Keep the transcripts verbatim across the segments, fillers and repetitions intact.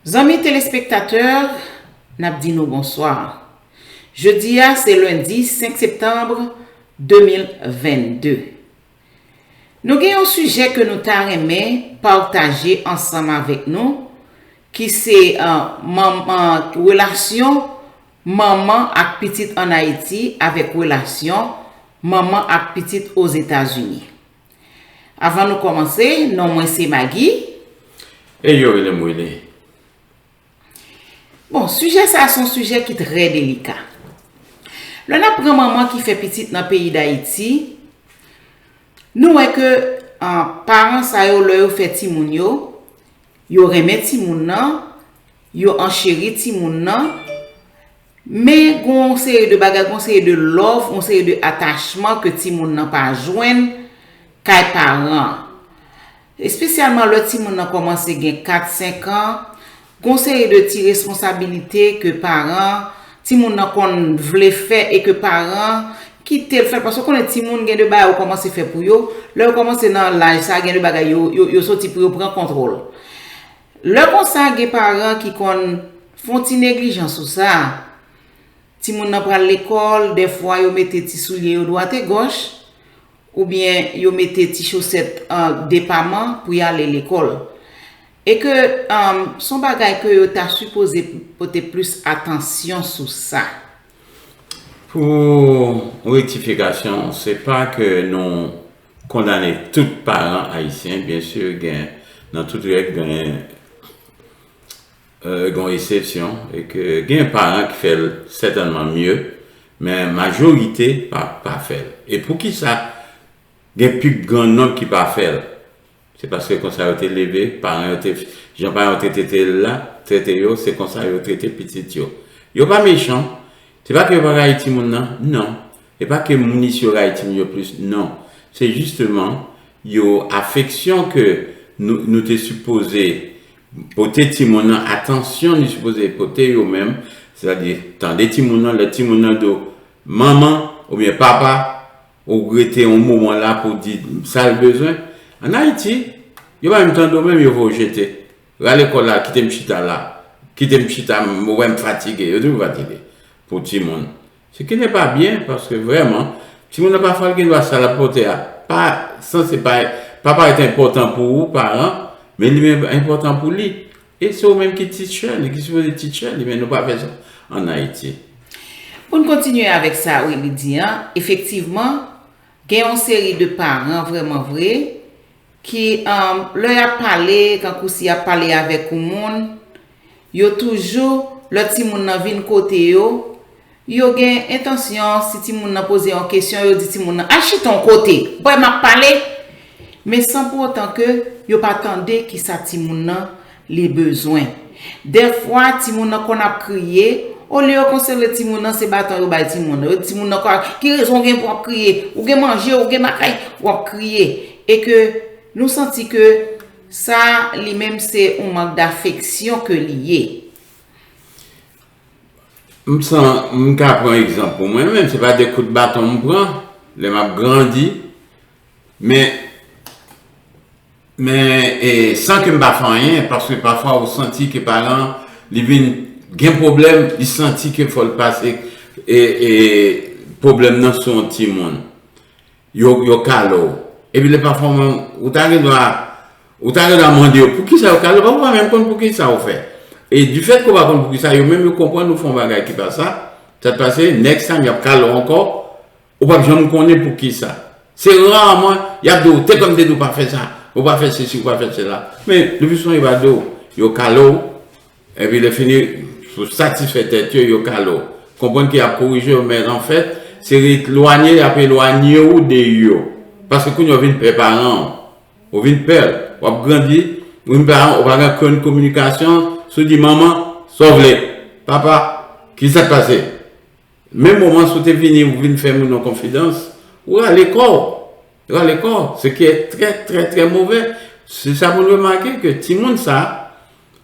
Zanmi telespektatè, n ap di nou bonswa. Jodi a, se lendi senk septanm de mil vennde. Nou gen yon sijè ke nou ta renmen pataje ansanm avèk nou, ki se, ah, manm-, ah, relasyon manman ak pitit ann Ayiti avèk relasyon manman ak pitit Ozetazini. Avan nou kòmanse, non mwen se Maggie. E yo rele m Willy. Bon, sijè sa a se yon sijè ki trè delika. Lè n ap pran manman ki fè pitit nan peyi Dayiti, nou wè ke, ah, paran sa yo, lè yo fè timoun yo, yo renmen timoun nan, yo ancheri timoun nan, men gen yon seri de bagay, gen yon seri de love, yon seri de atachman ke timoun nan pa jwenn kay paran an. Espesyalman lè timoun nan kòmanse gen kat, senk an, gen yon seri de ti responsabilite ke paran, timoun nan konn vle fè e ke paran kite l fè l, paske w konnen timoun gen de bagay ou kòmanse fè pou yo, lè yo kòmanse nan laj sa, gen de bagay yo, yo, yo soti pou yo pran kontwòl. Lè konsa, gen paran ki konn fè yon ti neglijans sou sa. Timoun nan pral lekòl, dèfwa yo mete ti soulye yo dwat e gòch, oubyen yo mete ti chosèt, ah, depaman pou y ale lekòl. E ke, ah, se yon bagay ke yo ta sipoze pote plis atansyon sou sa. Pou rektifikasyon, se pa ke nou kondane tout paran ayisyen, byen si gen, nan tout règ, gen, euh, gen eksepsyon, e ke gen paran ki fè l sètènman mye, men majorite pa, pa fè l. E poukisa gen pi gran nonb ki pa fè l? Se paske konsa yo te leve, paran yo te, jan paran yo te trete l la, trete yo, se konsa yo trete pitit yo. Yo pa mechan, se pa ke yo pa rayi timoun nan, non. E pa ke moun isi yo rayi timoun yo plis, non. Se jisteman yo afeksyon ke nou, nou te sipoze pote timoun nan, atansyon nou sipoze pote yo menm, sètadi tande timoun nan, lè timoun nan di w manman oubyen papa, ou rete yon moman la pou di sa l bezwen. Ann Ayiti, yo pa menm tande w menm, yo voye w jete. Rale kò w la, kite m chita la. Kite m chita, m wè m fatige. Yo di m fatige pou timoun. Ce qui n'est pas bien, paske vrèman, timoun nan pafwa l gen dwa sa l ap pote a pa sanse pa, pa parèt enpòtan pou ou, paran, men li menm enpòtan pou li. E se ou menm ki teacher li, ki sipoze teacher li, men nou pa fè sa ann Ayiti. Pou n kontinye avèk sa Willy di an, efektivman, gen yon seri de paran vrèman vre ki, um, lè y ap pale, tankou si y ap pale avèk yon moun, yo toujou, lè timoun nan vin kote yo, yo gen entansyon, si timoun nan poze yon kesyon, yo di timoun nan, "Al chita yon kote, bò m ap pale." Men san pou otan ke yo pa tande kisa timoun nan li bezwen. Dèfwa, timoun nan konn ap kriye, olye yo konsole timoun nan, se baton yo bay timoun nan. Yo di timoun nan, "Ki rezon w gen pou w ap kriye? Ou gen manje, ou gen bagay, w ap kriye." E ke nou santi ke sa, li menm, se yon mank dafeksyon ke li ye. M san, m ka pran egzanp pou mwen menm, se pa de kout baton m pran lè m ap grandi, men, men, e, san ke m pa fè anyen, paske pafwa ou santi ke paran, li vin gen pwoblèm, li santi ke fò l pase, e, e, pwoblèm nan sou yon timoun. Yo, yo kale w. Epi lè pafwa, ou ta gen dwa, ou ta gen dwa mande yo, poukisa yo kale w? Pafwa ou pa menm konn poukisa ou fè. E difèt ke ou pa konn poukisa, yo menm yo konprann ou fè yon bagay ki pa sa, sa t pase, next time y ap kale w ankò, ou p ap janm konnen poukisa. Se raman, y ap di w, "Te konn m te di w pa fè sa, ou pa fè sesi, ou pa fè sela." Men, le pli souvan, yo pa di w, yo kale w, epi lè fini, pou satisfè tèt yo, yo kale w. Konprann ke y ap korije w, men anfèt, se elwanye y ap elwanye w de yo. Paske kounye a w vin pè paran w. Ou vin pè l. W ap grandi, ou vin paran, ou pa gen okenn kominikasyon, si w di, "Manman, sa w vle? Papa, kisa k pase?" Menm moman si w te vini, ou vin fè moun yon konfidans, ou rale kò w. Rale kò w, ce qui est très, très, très mauvais. Se sa pou n remake ke timoun sa,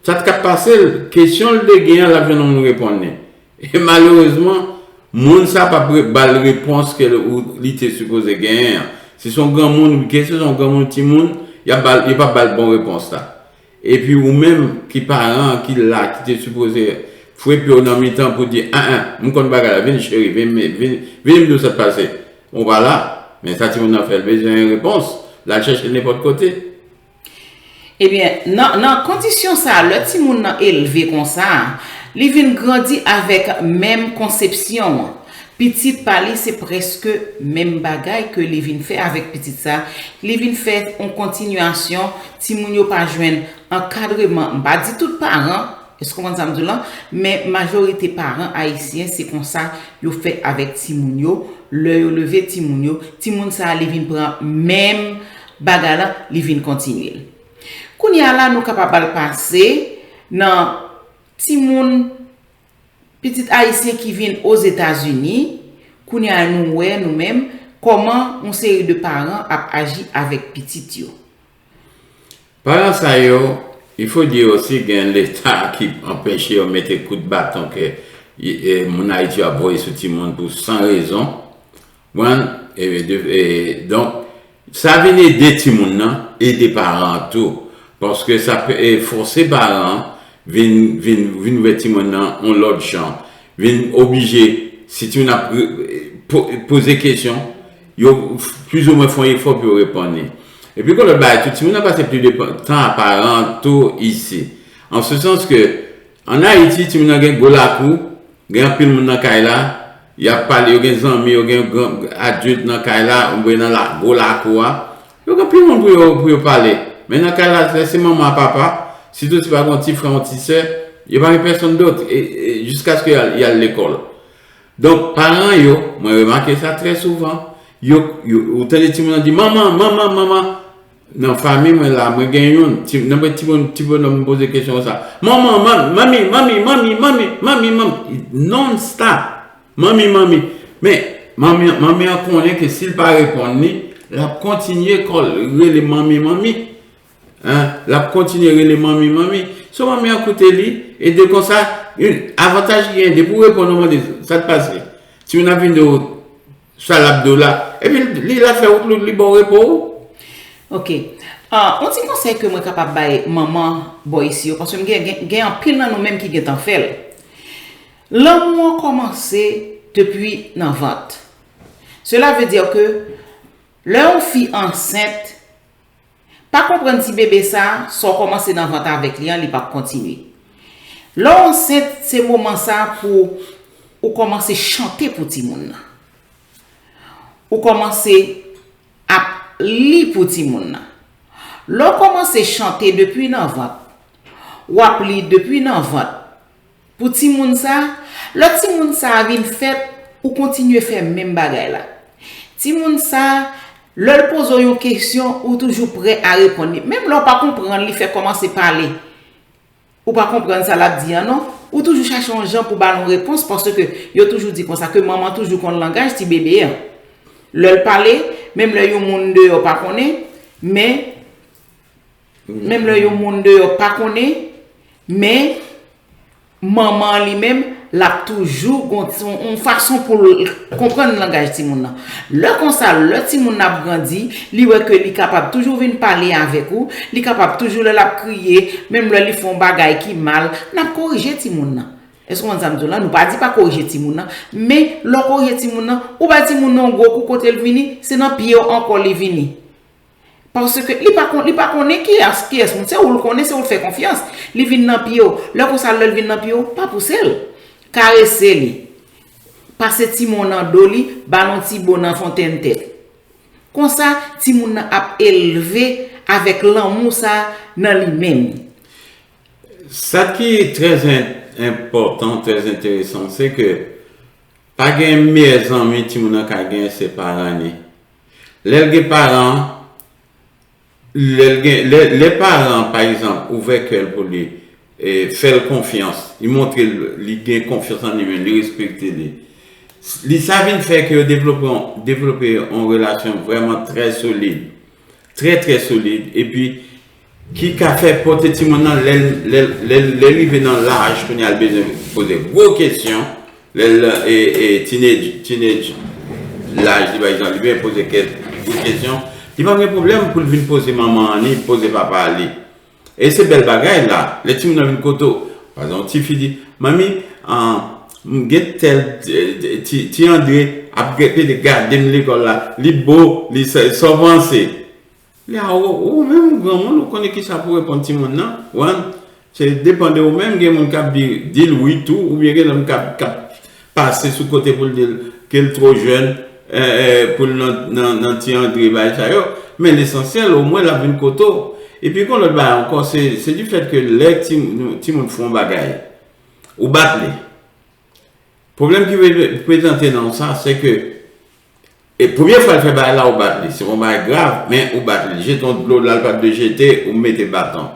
sa t ap pase l, kesyon l te gen an, l ap jwenn yon moun reponn li. E malerezman, moun sa p ap re-, ba l repons ke l, ou, li te sipoze genyen an. Si se yon granmoun, ke se se yon granmoun, timoun, y ap ba l, yo p ap ba l bon repons la. Epi ou menm ki paran ki la, ki te sipoze fwe pye w nan mitan pou di, an an, m konn bagay la, vin cheri, vin, vin, vin m di w sa k pase. Ou pa la, men sa timoun nan fè, l bezwen yon repons, l al chèche l nenpòt kote. Ebyen, nan, nan kondisyon sa a, lè timoun nan elve konsa, li vin grandi avèk menm konsepsyon an. Pitit pa li se prèske menm bagay ke li vin fè avèk pitit sa. Li vin fè yon kontinyasyon, timoun yo pa jwenn ankadreman. M pa di tout paran, èske w konprann sa m di w lan? Men majorite paran ayisyen se konsa yo fè avèk timoun yo. Lè yo leve timoun yo, timoun sa a li vin pran menm bagay la, li vin kontinye l. Kounye a la, nou kapab al pase nan timoun, pitit ayisyen ki vin Ozetazini. Kounye a nou wè nou menm kòman yon seri de paran ap aji avèk pitit yo. Paran sa yo, il faut dire aussi, gen Leta ki anpeche yo mete kout baton ke moun Ayiti yo ap voye sou timoun pou san rezon. Konprann? E, de, e, donk, sa vin ede timoun nan, ede paran an tou. Paske sa pe, e, fòse paran an vin, vin, vin wè timoun nan yon lòt jan. Vin oblije, si timoun ap re- po- poze kesyon, yo plizoumwen fè yon efò pou yo reponn li. Epi gon lòt bagay tou, timoun nan pase plis de tan a paran an tou isi. An se sans ke, ann Ayiti, timoun nan gen gwo lakou, gen anpil moun nan kay la, y ap pale, yo gen zanmi, yo gen gran adilt nan kay la, oubyen nan la, gwo lakou a. Yo gen anpil moun pou yo, pou yo pale. Men nan kay la, lè se manman ak papa, sitou si pa gen yon ti frè, yon ti sè, yo pa gen pèsonn dòt, e, e, jiskaske y al, y al lekòl. Donk, paran yo, mwen remake sa trè souvan, yo, yo, ou tande timoun nan di, manman, manman, manman, nan fanmi mwen la, mwen gen youn, ti, nan mwen ti bon, ti bonòm m poze kesyon sa. Manman, manmi, manmi, manmi, manmi, manmi, manmi, manmi, non stop. Manmi, manmi. Men, manmi, manmi an konnen ke si l pa reponn li, l ap kontinye kò l rele manmi, manmi. Hein? L ap kontinye rele manmi, manmi. So manmi an koute li, e de konsa, yon avantaj ki gen, depi w reponn, ou mande, sa k pase? Timoun ap vin di w, sa l ap di w la. Epi li la fè wout li, li ba w repo w. Ok. Ah, yon ti konsèy ke mwen kapab bay manman bò isi yo, paske m gen, gen, gen anpil nan nou menm ki gentan fè l. Lanmou an kòmanse depi nan vant. Cela veut dire que lè yon fi ansent, pa konprann ti bebe sa, sa w kòmanse nan vant avèk li an, li p ap kontinye. Lè w ansent, se moman sa pou ou kòmanse chante pou timoun nan. Ou kòmanse ap li pou timoun nan. Lè w kòmanse chante depi nan vant, w ap li depi nan vant pou timoun sa, lè timoun sa a vin fèt, ou kontinye fè menm bagay la. Timoun sa, lè l poze w yon kesyon, ou toujou prè a reponn li. Menm lè w pa konprann, li fè kòmanse pale. Ou pa konprann sa l ap di an non. Ou toujou chache yon jan pou ba l yon repons, paske yo toujou di konsa ke manman toujou konn langaj ti bebe an. Lè l pale, menm lè yon moun deyò pa konnen, men, menm lè yon moun deyò pa konnen, men manman an li menm, l ap toujou gon ti, yon fason pou l konprann langaj timoun nan. Lè konsa, lè timoun nan ap grandi, li wè ke li kapab toujou vin pale avèk ou, li kapab toujou lè l ap kriye, menm lè li fè yon bagay ki mal, n ap korije timoun nan. Èske w konn sa m di w la? Nou pa di pa korije timoun nan, men lè w korije timoun nan, ou bay timoun nan yon gwo kou kote l vini, se nan pye w ankò li vini. Paske li pa kon, li pa konnen kiyès, kiyès moun. Se ou l konnen, se ou l fè konfyans. Li vin nan pye w. Lè konsa, lè l vin nan pye w, pa pouse l. Karese li. Pase ti men w nan do li, ba l yon ti bo nan fontenn tèt. Konsa, timoun nan ap elve avèk lanmou sa nan li menm. Sa ki trè en- enpòtan, trè enteresan, se ke pa gen meyè zanmi timoun nan ka gen, se paran li. Lè l gen paran, lè l gen, lè, lè paran an, pa egzanp, ouvè kè l pou li, e, fè l konfyans, li montre l, li gen konfyans an li menm, li respekte li. Li sa vin fè ke yo devlope yon, devlope yon relasyon vrèman trè solid. Trè, trè solid. Epi, ki ka fè pote timoun nan lè, lè, lè, lè l rive nan laj kounye a l bezwen poze gwo kesyon, lè l e, e, teenage, teenage laj li, pa egzanp, li bezwen poze kèk gwo kesyon, li pa gen pwoblèm pou l vin poze manman an li, poze papa li. E se bèl bagay la, lè timoun nan vin kote w. Pa egzanp, yon tifi di, "Manmi, ah, m gen tèl, eh, ti, ti Andre ap gade, gade m lekòl la, li bo, li sa, sa w panse?" Lè a, ou, ou menm granmoun, ou konnen ki sa pou reponn timoun nan. Wan, se depann de ou menm, gen moun k ap di, di l wi tou, oubyen gen lòt k ap, k ap pase sou kote pou l di l ke l twò jèn, eh, eh, pou l nan, nan, nan ti Andre, bagay sa yo. Men lesansyèl, omwen l ap vin kote w. Epi gen lòt bagay ankò, se, se di fèt ke lè ti, timoun fè yon bagay, ou bat li. Pwoblèm ki pre-, prezante nan sa, se ke, e premye fwa l fè bagay la, ou bat li. Se yon bagay grav, men ou bat li. Jete yon dlo la, l pa t dwe jete, ou mete baton.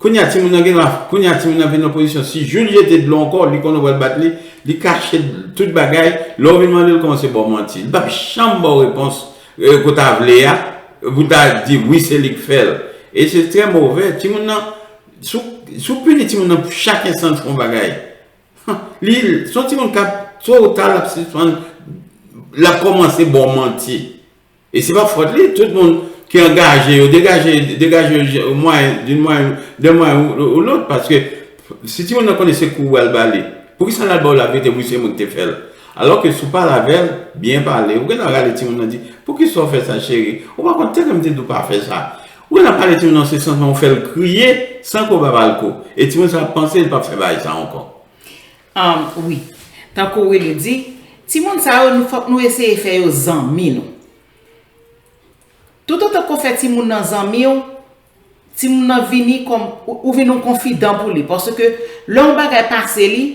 Kounye a, timoun nan gen la, kounye a, timoun nan vin nan pozisyon, si jou l jete dlo ankò, li konnen w pral bat li, li kache tout bagay, lè w vin mande l, kòmanse ba w manti. Li p ap janm ba w repons, eh, ke w ta vle a, pou w ta di wi, se li k fè l. E se trè move. Timoun nan, si w, si w pini timoun nan pou chak enstan l fè yon bagay, li, se yon timoun k ap, to ou ta, l ap sispann, l ap kòmanse ba w manti. E se pa fòt li, tout moun ki angaje yo, degaje, degaje yo mwayen, d'une moyen, de moyen ou, ou lòt, paske si timoun nan konnen se kou w al ba li, poukisa l al ba w laverite, wi, se mwen ki te fè l? Alòske si w pale avè l, byen pale, ou gentan rale timoun nan di, "Poukisa w fè sa, cheri? Ou pa konn tèlè m te di w pa fè sa." Ou gentan pale timoun nan se santiman ou fè l kriye san ke w pa ba l kou. E timoun sa ap panse l p ap fè bagay sa ankò. Um, wi. Tankou Willy di, timoun sa yo, nou fòk nou eseye fè yo zanmi nou. Toutotan ke w fè timoun nan zanmi w, timoun nan vini kòm, ou, ou vin yon konfidan pou li. Paske lè yon bagay pase li,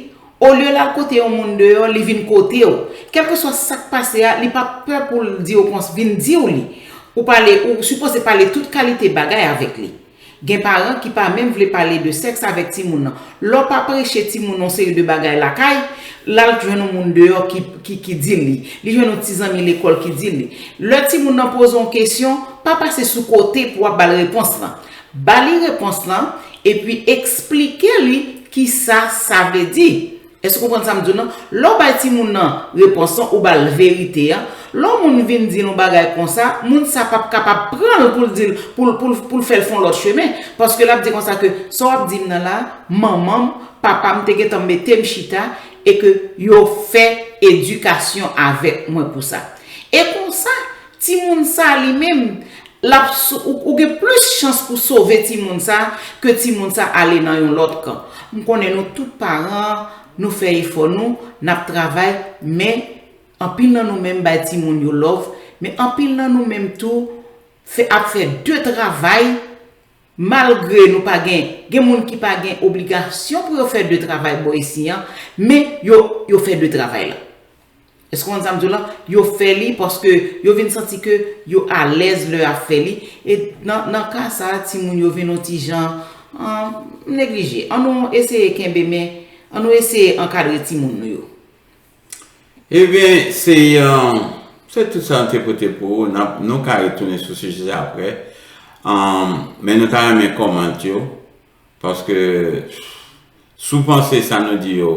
olye l al kote yon moun deyò, li vin kote w. Kèlkeswa sa k pase a, li p ap pè pou l di w kons-, vin di w li. Ou pale, ou sipoze pale tout kalite bagay avèk li. Gen paran ki pa menm vle pale de sèks avèk timoun nan. Lè w pa preche timoun yon seri de bagay lakay, l al jwenn yon moun deyò ki, ki, ki di l li. Li jwenn yon ti zanmi lekòl ki di l li. Lè timoun nan poze w yon kesyon, pa pase sou kote pou w ap ba l repons lan. Ba li repons lan, epi eksplike li kisa sa vle di. Èske w konprann sa m di w nan? Lè w bay timoun nan repons lan, ou ba l verite a, lè yon moun vin di l yon bagay konsa, moun sa p ap kapab pran l pou l di l, pou l, pou l, pou l fè l fè yon lòt chemen. Paske l ap di konsa ke sa w ap di m nan la, manman m, papa m te gentan mete m chita e ke yo fè edikasyon avèk mwen pou sa. E konsa, timoun sa li menm, l ap, ou, ou gen plis chans pou sove timoun sa ke timoun sa ale nan yon lòt kan. M konnen nou tout paran, nou fè efò nou, n ap travay, men anpil nan nou menm bay timoun yo love, men anpil nan nou menm tou fè, ap fè de travay, malgre nou pa gen, gen moun ki pa gen obligasyon pou yo fè de travay bò isi an, men yo, yo fè de travay la. Èske w konprann sa m di w la? Yo fè li paske yo vin santi ke yo alèz lè y ap fè li. E nan, nan ka sa a, timoun yo vin yon ti jan, ah, neglije. Ann nou eseye kenbe men, ann nou eseye ankadre timoun nou yo. Ebyen, se, ah, se tout sa nou te pote pou ou. N ap, nou ka retounen sou sijè sa apre. Ah, men nou ta renmen kòmantè yo. Paske si w panse sa nou di yo,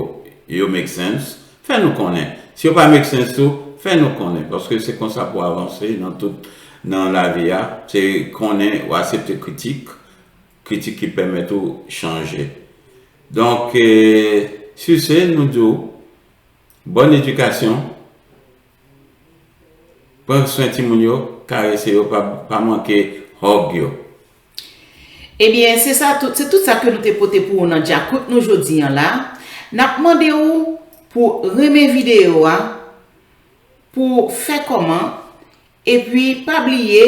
yo make sense, fè nou konnen. Si yo pa make sense tou, fè nou konnen. Paske se konsa pou avanse nan tout, nan lavi a. Se konnen ou aksepte kritik, kritik ki pèmèt ou chanje. Donk, eh, sur ce, nou di w, bòn edikasyon, pran swen timoun yo, karese yo, pa, pa manke hug yo. Ebyen, se sa tout, se tout sa ke nou te pote pou ou nan djakout nou jodi an la. N ap mande ou pou renmen videyo a, pou fè kòman, epi pa bliye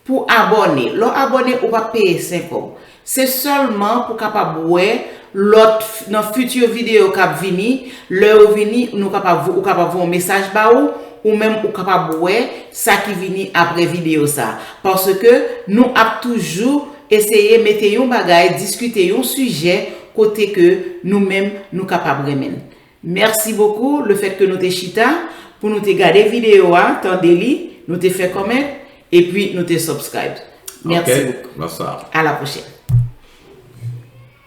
pou abòne. Lè w abòne, ou p ap peye senk kòb. Se sèlman pou kapab wè lòt f-, nan fiti videyo k ap vini, lè yo vini, nou kapab vo-, ou kapab voye yon mesaj ba ou, ou menm ou kapab wè sa ki vini apre videyo sa. Paske nou ap toujou eseye mete yon bagay, diskite yon sijè kote ke nou menm nou kapab renmen l. Mèsi bokou lefèt ke nou te chita pou nou te gade videyo a, tande li, nou te fè comment, epi nou te subscribe. Mèsi bokou. A la pwochèn.